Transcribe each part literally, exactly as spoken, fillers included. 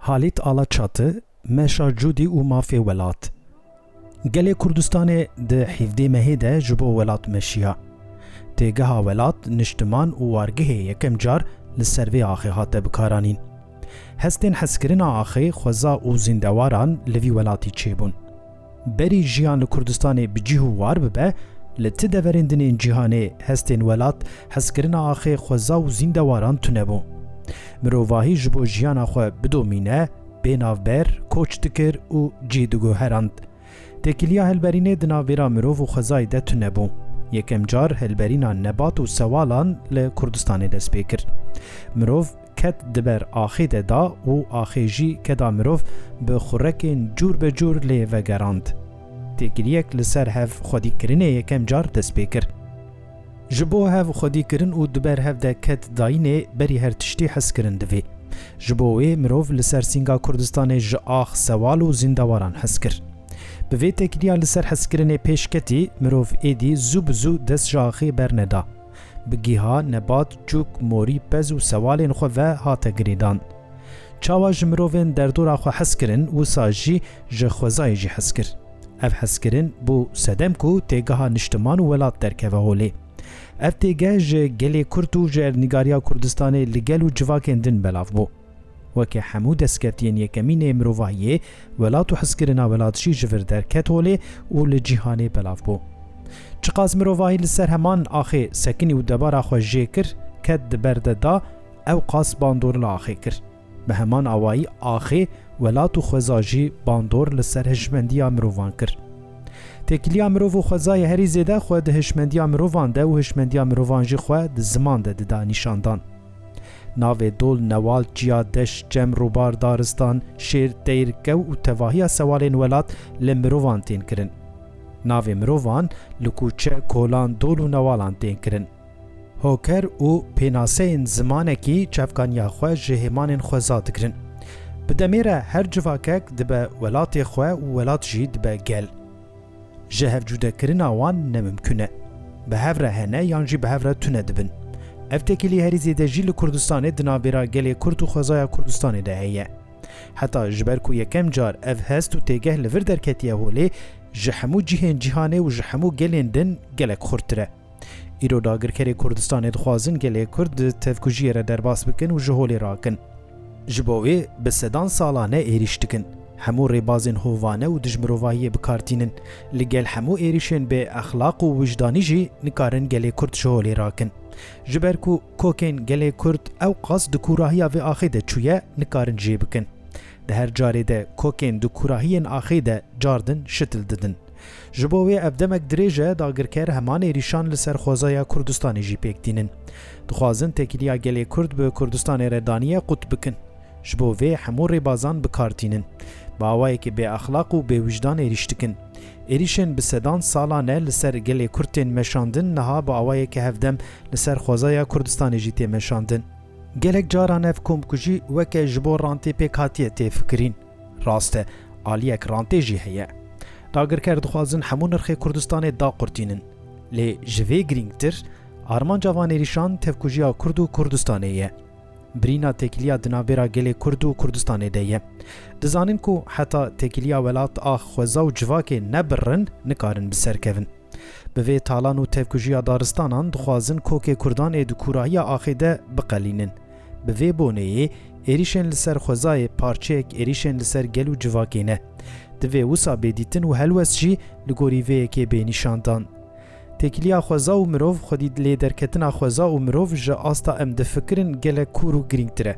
Halît Alaçatı, meşa cûdî û mafê welat. Gelê Kurdistanê di hevdê mehê de ji bo welat meşiya. Têgeha welat, niştiman û wargehê yekem car li ser vê axê hate bikaranîn. Hestên hezkirina axê, xweza û zîndewaran li vî welatî çêbûn. Berî jiyan li Kurdistanê bi cih û war bibe, li ti deverên din ên cîhanê hestên welat, hezkirina axê, xweza û zîndewaran tune bû. Mirovahî ji bo jiyana xwe bidomîne, bê navber, koç dikir û cih diguherand. Têkiliya hilberînê di navbêra mirov û xwezayê de tune bû. Yekem car hilberîna nebat û sewalan li Kurdistanê dest pê kir. Mirov ked di ber axê de da û axê jî keda mirov bi xurekên cûr be cûr lê vegerand. Têkiliyek li ser hev xwedîkirinê yekem car dest pê kir. Ji bo hev xwedîkirin û di ber hev de ked dayînê berî her tiştî hezkirin divê. Ji bo wê mirov li ser sînga Kurdistanê ji ax, sewal û zîndewaran hez kir. Bi vê têkiliya li ser hezkirinê pêş ketî, mirov êdî zû bi zû dest ji axê berneda. Bi giha, nebat, cûk, morî, pez û sewalên xwe ve hate girêdan. Çawa ji mirovên derdora xwe hez kirin, wisa jî ji xwezayê jî hez kir. Ev hezkirin bû sedem ku têgeha niştiman û welat derkeve holê. Ev têgeh ji gelê Kurd û ji erdnîgariya Kurdistanê li gel û civakên din belav bû. Weke hemû destkeftiyên yekemîn ê mirovahiyê, welat û hezkirina welat jî ji vir derket holê û li cîhanê belav bû. Çiqas mirovahî li ser heman axê sekinî û debara xwe jê kir, ked di ber de da, ew qas bandor li axê kir. Bi heman awayî axê, welat û xweza jî bandor li ser hişmendiya mirovan kir. Têkiliya mirov û xwezayê herî zêde xwe di hişmendiya mirovan de û hişmendiya mirovan jî xwe di ziman de dida nîşandan. Navê dol, newal, çiya, deşt, çem, rûbar, daristan, şêr, teyr, kew û tevahiya sewalên welat li mirovan tên kirin. Navê mirovan li kûçe, kolan, dol û newalan tên kirin. Hoker û pênaseyên zimanekî çavkaniya xwe ji hêmanên xweza digirin. Bi demê re her civakek dibe welatê xwe û welat jî dibe gel. Ji hevcûdekirina wan ne mimkun e. Bi hev re hene yan jî bi hev re tune dibin. Ev têkilî herî zêde jî li Kurdistanê di navbêra gelê Kurd û xwezaya Kurdistanê de heye. Heta ji ber ku yekem car ev hest û têgeh li vir derketiye holê, ji hemû cihên cîhanê û ji hemû gelên din gelek xurttir e. Îro dagirkerê Kurdistanê dixwazin gelê Kurd di tevkujiyê re derbas bikin û ji holê rakin. Ji bo wê bi sedan salan e êrîş dikin. Hemû rêbazên hovane û dijmirovahiyê bi kar tînin. Li gel hemû êrîşên bê exlaq û wijdanî jî nikarin gelê Kurd ji holê rakin. Ji ber ku kokên gelê Kurd ew qas di kûrahiya vê axê de çûye, nikarin jê bikin. Di her carê de kokên di kûrahiyên axê de cardin şitil didin. Ji bo wê ev demek dirêj e, dagirker heman êrîşan li ser xwezaya Kurdistanê jî pêk tînin. Dixwazin têkiliya gelê Kurd bi Kurdistanê re daniye qut bikin. Ji bo vê hemû rêbazan bi kar tînin. Bi awayekî bêexlaq û bêwijdan êrîş dikin. Êrîşên bi sedan salan e li ser gelê Kurd tên meşandin, niha bi awayeke hevdem li ser xwezaya Kurdistanê jî tê meşandin. Gelek caran ev komkujî weke ji bo rantê pêk hatiye tê fikirîn. Rast e, aliyek rantê jî heye. Dagirker dixwazin hemû nirxê Kurdistanê daqurtînin. Lê ji vê girîngtir, armanca van êrîşan tevkujiya Kurd û Kurdistanê ye. Birîna têkiliya di navbêra gelê Kurd û Kurdistanê de ye. Dizanin ku heta têkiliya welat, ax, xweza û civakê ne birrin, nikarin bi ser kevin. Bi vê talan û tevkujiya daristanan dixwazin kokê Kurdan ê di kûrahiya axê de biqelînin. Bi vê boneyê êrîşên li ser xwezayê parçeyek êrîşên li ser gel û civakê ne. Divê wisa bê dîtin û helwest jî li gorî vê yekê bê nîşandan. Têkiliya xweza û mirov, xwedî lê derketina xweza û mirov ji asta em difikirin gelek kûr û girîngtir e.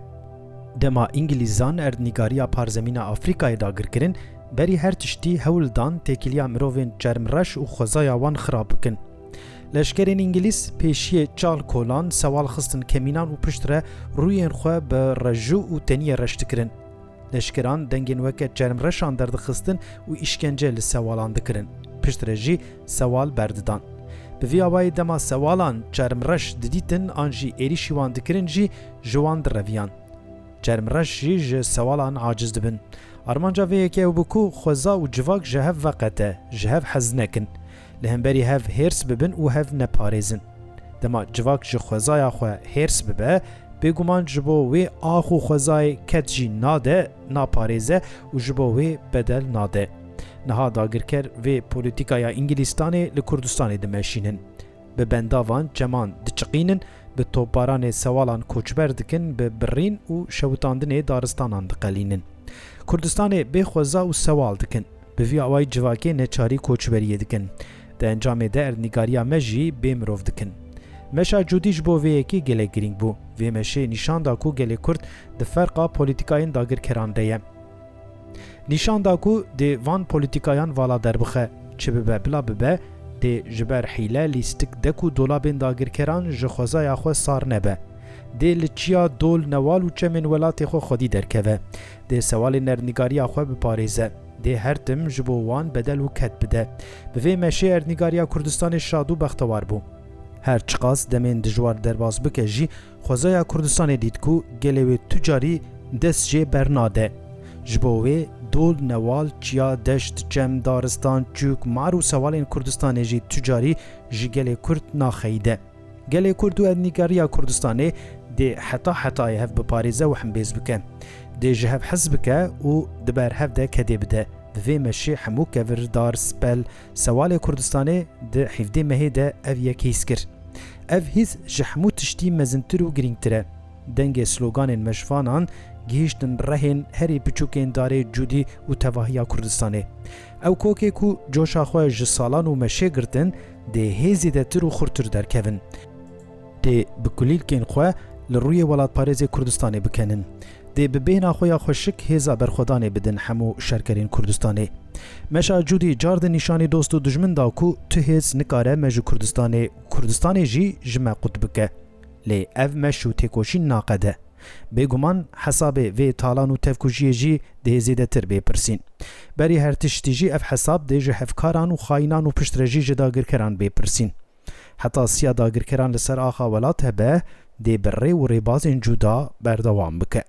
Dema Îngilîzan erdnîgariya parzemîna Afrîkayê dagir kirin, berî her tiştî hewl dan têkiliya mirovên çermreş û xwezaya wan xirab bikin. Leşkerên Îngilîz pêşiyê çal, kolan, sewal xistin kemînan û piştre rûyên xwe bi rejû û teniyê reş dikirin. Leşkeran dengên weke çermreşan derdixistin û îşkence li sewalan dikirin. Piştre jî sewal berdidan. Bi vî awayî dema sewalan çermreş didîtin an jî êrîşî wan dikirin jî ji wan direviyan. Çermreş jî ji sewalan aciz dibin. Armanca vê yekê ew bû ku xweza û civak ji hev veqete, ji hev hez nekin. Li hemberî hev hêrs bibin û hev neparêzin. Dema civak ji xwezaya xwe hêrs bibe, Bêguman ji bo wê ax û xwezayê ked jî nade, naparêze û ji bo wê bedel nade. Niha dagirker vê polîtîkaya Îngilîstanê li Kurdistanê dimeşînin. Bi bendavan çeman diçiqînin, bi topbaranê sewalan koçber dikin, bi birîn û şewitandinê daristanan diqelînin. Kurdistanê bê xweza û sewal dikin. Bi vî awayî civakê neçarî koçberiyê dikin. Di encamê de erdnîgariya me jî bê mirov dikin. Meşa Cûdî ji bo vê yekê gelek girîng bû. Vê meşê nîşan da ku gelê Kurd di ferqa polîtîkayên dagirkeran de ye. Nîşan da ku dê van polîtîkayan vala derbixe. Çi bibe bila bibe, dê ji ber hîle, lîstik, dek û dolabên dagirkeran ji xwezaya xwe sar nebe. Dê li çiya, dol, newal û çemên welatê xwe xwedî derkeve. Dê sewalên erdnîgariya xwe biparêze. Dê her tim ji bo wan bedel û ked bide. Bi vê meşê erdnîgariya Kurdistanê şad û bextewar bû. Her çiqas demên dijwar derbas bike jî, xwezaya Kurdistanê dît ku gelê wê tu carî dest jê bernade. Ji bo wê dol, newal, çiya, deşt, çem, daristan, çûk, mar û sewalên Kurdistanê jî tu carî ji gelê Kurd naxeyîde. Gelê Kurd û erdnîgariya Kurdistanê dê heta hetayê hev biparêze û hembêz bike. Dê ji hev hez bike û di ber hev de kedê bide. Bi vê meşê hemû kevir, dar, spel, sewalê Kurdistanê di hevdeh mehê de ev yek hîs kir. Ev hîs ji hemû tiştî mezintir û girîngtir e. Dengê sloganên meşvanan gihîştin rehên herî biçûkên darê Cûdî û tevahiya Kurdistanê. Ew kokê ku coşa xwe ji salan û meşê girtin, dê hê zêdetir û xurtir derkevin. Dê bi kulîlkên xwe li rûyê welatparêzê Kurdistanê bikenin. Dê bi bêhna xwe ya xweşik hêza berxwedanê bidin hemû şerkerên Kurdistanê. Meşa Cûdî car di nîşanî dost û dijmin da ku tu hêz nikare me ji Kurdistanê, Kurdistanê jî ji me qut bike. Lê ev meş û têkoşîn naqede. Bêguman hesabê vê talan û tevkujiyê jî dê zêdetir bê pirsîn. Berî her tiştî jî ev hesab dê ji hevkaran û xayînan û piştre jî ji dagirkeran bê pirsîn. Heta siya dagirkeran li ser axa welat hebe, dê bi rê û rêbazên cuda berdewam bike.